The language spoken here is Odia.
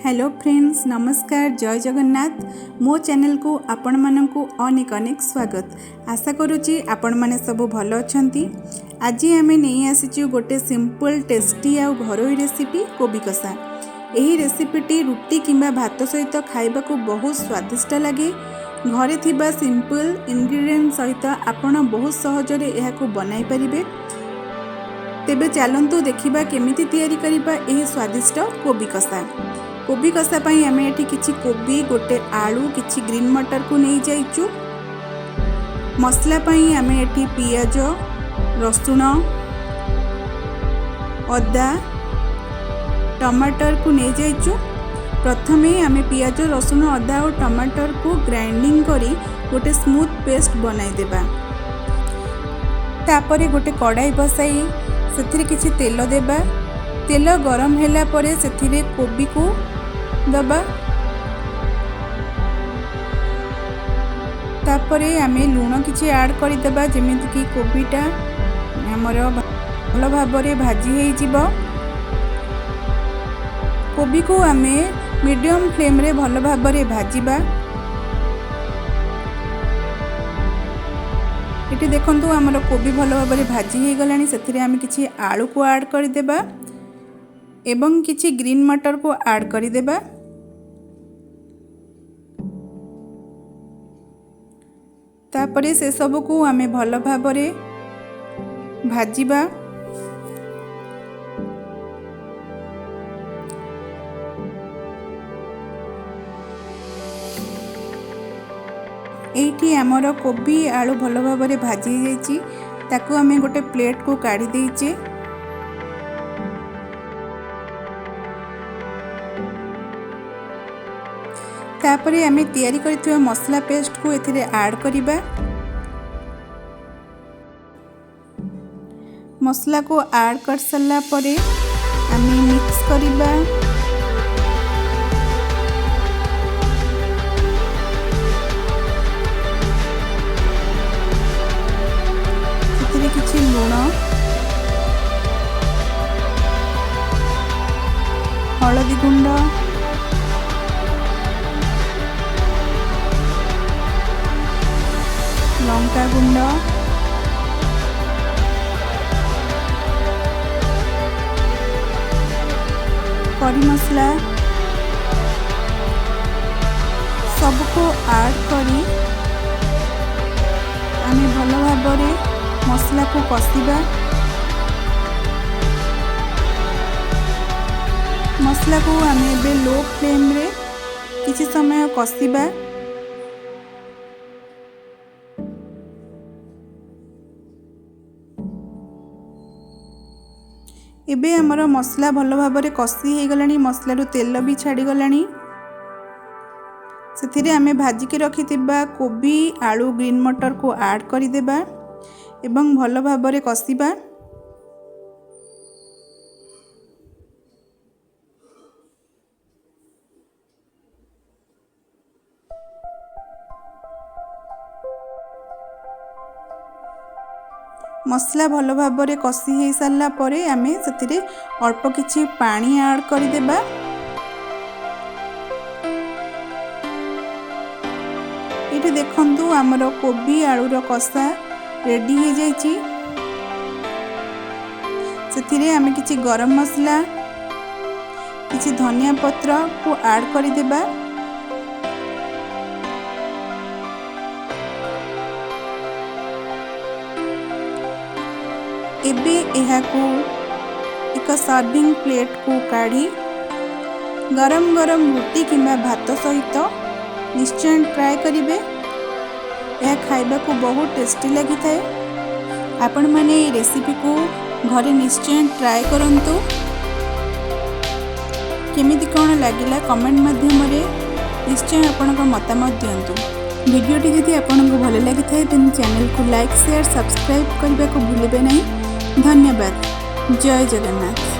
ହ୍ୟାଲୋ ଫ୍ରେଣ୍ଡସ୍, ନମସ୍କାର, ଜୟ ଜଗନ୍ନାଥ। ମୋ ଚ୍ୟାନେଲକୁ ଆପଣମାନଙ୍କୁ ଅନେକ ଅନେକ ସ୍ୱାଗତ। ଆଶା କରୁଛି ଆପଣମାନେ ସବୁ ଭଲ ଅଛନ୍ତି। ଆଜି ଆମେ ନେଇ ଆସିଛୁ ଗୋଟେ ସିମ୍ପଲ୍, ଟେଷ୍ଟି ଆଉ ଘରୋଇ ରେସିପି, କୋବି କଷା। ଏହି ରେସିପିଟି ରୁଟି କିମ୍ବା ଭାତ ସହିତ ଖାଇବାକୁ ବହୁତ ସ୍ୱାଦିଷ୍ଟ ଲାଗେ। ଘରେ ଥିବା ସିମ୍ପଲ୍ ଇନଗ୍ରିଡ଼ିଏଣ୍ଟ ସହିତ ଆପଣ ବହୁତ ସହଜରେ ଏହାକୁ ବନାଇ ପାରିବେ। ତେବେ ଚାଲନ୍ତୁ ଦେଖିବା କେମିତି ତିଆରି କରିବା ଏହି ସ୍ୱାଦିଷ୍ଟ କୋବି କଷା। କୋବି କଷା ପାଇଁ ଆମେ ଏଠି କିଛି କୋବି, ଗୋଟେ ଆଳୁ, କିଛି ଗ୍ରୀନ୍ ମଟରକୁ ନେଇଯାଇଛୁ। ମସଲା ପାଇଁ ଆମେ ଏଠି ପିଆଜ, ରସୁଣ, ଅଦା, ଟମାଟରକୁ ନେଇଯାଇଛୁ। ପ୍ରଥମେ ଆମେ ପିଆଜ, ରସୁଣ, ଅଦା ଓ ଟମାଟରକୁ ଗ୍ରାଇଣ୍ଡିଙ୍ଗ କରି ଗୋଟେ ସ୍ମୁଥ୍ ପେଷ୍ଟ ବନାଇଦେବା। ତାପରେ ଗୋଟେ କଡ଼ାଇ ବସାଇ ସେଥିରେ କିଛି ତେଲ ଦେବା। ତେଲ ଗରମ ହେଲା ପରେ ସେଥିରେ କୋବିକୁ ଦେବା। ତାପରେ ଆମେ ଲୁଣ କିଛି ଆଡ଼୍ କରିଦେବା, ଯେମିତିକି କୋବିଟା ଆମର ଭଲ ଭାବରେ ଭାଜି ହେଇଯିବ। କୋବିକୁ ଆମେ ମିଡ଼ିୟମ୍ ଫ୍ଲେମ୍ରେ ଭଲ ଭାବରେ ଭାଜିବା। ଏଠି ଦେଖନ୍ତୁ, ଆମର କୋବି ଭଲ ଭାବରେ ଭାଜି ହେଇଗଲାଣି। ସେଥିରେ ଆମେ କିଛି ଆଳୁକୁ ଆଡ଼୍ କରିଦେବା ଏବଂ କିଛି ଗ୍ରୀନ୍ ମଟରକୁ ଆଡ଼୍ କରିଦେବା। ତାପରେ ସେସବୁକୁ ଆମେ ଭଲ ଭାବରେ ଭାଜିବା। ଏଇଠି ଆମର କୋବି ଆଳୁ ଭଲ ଭାବରେ ଭାଜି ହେଇଯାଇଛି। ତାକୁ ଆମେ ଗୋଟେ ପ୍ଲେଟ୍କୁ କାଢ଼ି ଦେଇଛେ। ତାପରେ ଆମେ ତିଆରି କରିଥିବା ମସଲା ପେଷ୍ଟକୁ ଏଥିରେ ଆଡ଼୍ କରିବା। ମସଲାକୁ ଆଡ଼୍ କରିସାରିଲା ପରେ ଆମେ ମିକ୍ସ କରିବା। ସେଥିରେ କିଛି ଲୁଣ, ହଳଦୀ ଗୁଣ୍ଡ, ଲଙ୍କା ଗୁଣ୍ଡ, କରି ମସଲା ସବୁକୁ ଆଡ଼୍ କରି ଆମେ ଭଲ ଭାବରେ ମସଲାକୁ କଷିବା। ମସଲାକୁ ଆମେ ଏବେ ଲୋ ଫ୍ଲେମ୍ରେ କିଛି ସମୟ କଷିବା। ଏବେ ଆମର ମସଲା ଭଲ ଭାବରେ କଷି ହେଇଗଲାଣି, ମସଲାରୁ ତେଲ ବି ଛାଡ଼ିଗଲାଣି। ସେଥିରେ ଆମେ ଭାଜିକି ରଖିଥିବା କୋବି, ଆଳୁ, ଗ୍ରୀନ୍ ମଟରକୁ ଆଡ଼୍ କରିଦେବା ଏବଂ ଭଲ ଭାବରେ କଷିବା। ମସଲା ଭଲ ଭାବରେ କଷି ହେଇସାରିଲା ପରେ ଆମେ ସେଥିରେ ଅଳ୍ପ କିଛି ପାଣି ଆଡ଼୍ କରିଦେବା। ଏଇଠି ଦେଖନ୍ତୁ, ଆମର କୋବି ଆଳୁର କଷା ରେଡ଼ି ହେଇଯାଇଛି। ସେଥିରେ ଆମେ କିଛି ଗରମ ମସଲା, କିଛି ଧନିଆ ପତ୍ରକୁ ଆଡ଼୍ କରିଦେବା। ଏବେ ଏହାକୁ ଏକ ସର୍ଭିଂ ପ୍ଲେଟ୍କୁ କାଢ଼ି ଗରମ ଗରମ ରୁଟି କିମ୍ବା ଭାତ ସହିତ ନିଶ୍ଚୟ ଟ୍ରାଏ କରିବେ। ଏହା ଖାଇବାକୁ ବହୁତ ଟେଷ୍ଟି ଲାଗିଥାଏ। ଆପଣମାନେ ଏହି ରେସିପିକୁ ଘରେ ନିଶ୍ଚୟ ଟ୍ରାଏ କରନ୍ତୁ। କେମିତି କ'ଣ ଲାଗିଲା, କମେଣ୍ଟ ମାଧ୍ୟମରେ ନିଶ୍ଚୟ ଆପଣଙ୍କ ମତାମତ ଦିଅନ୍ତୁ। ଭିଡ଼ିଓଟି ଯଦି ଆପଣଙ୍କୁ ଭଲ ଲାଗିଥାଏ, ଦେନ୍ ଚ୍ୟାନେଲକୁ ଲାଇକ୍, ସେୟାର, ସବସ୍କ୍ରାଇବ୍ କରିବାକୁ ଭୁଲିବେ ନାହିଁ। ଧନ୍ୟବାଦ, ଜୟ ଜଗନ୍ନାଥ।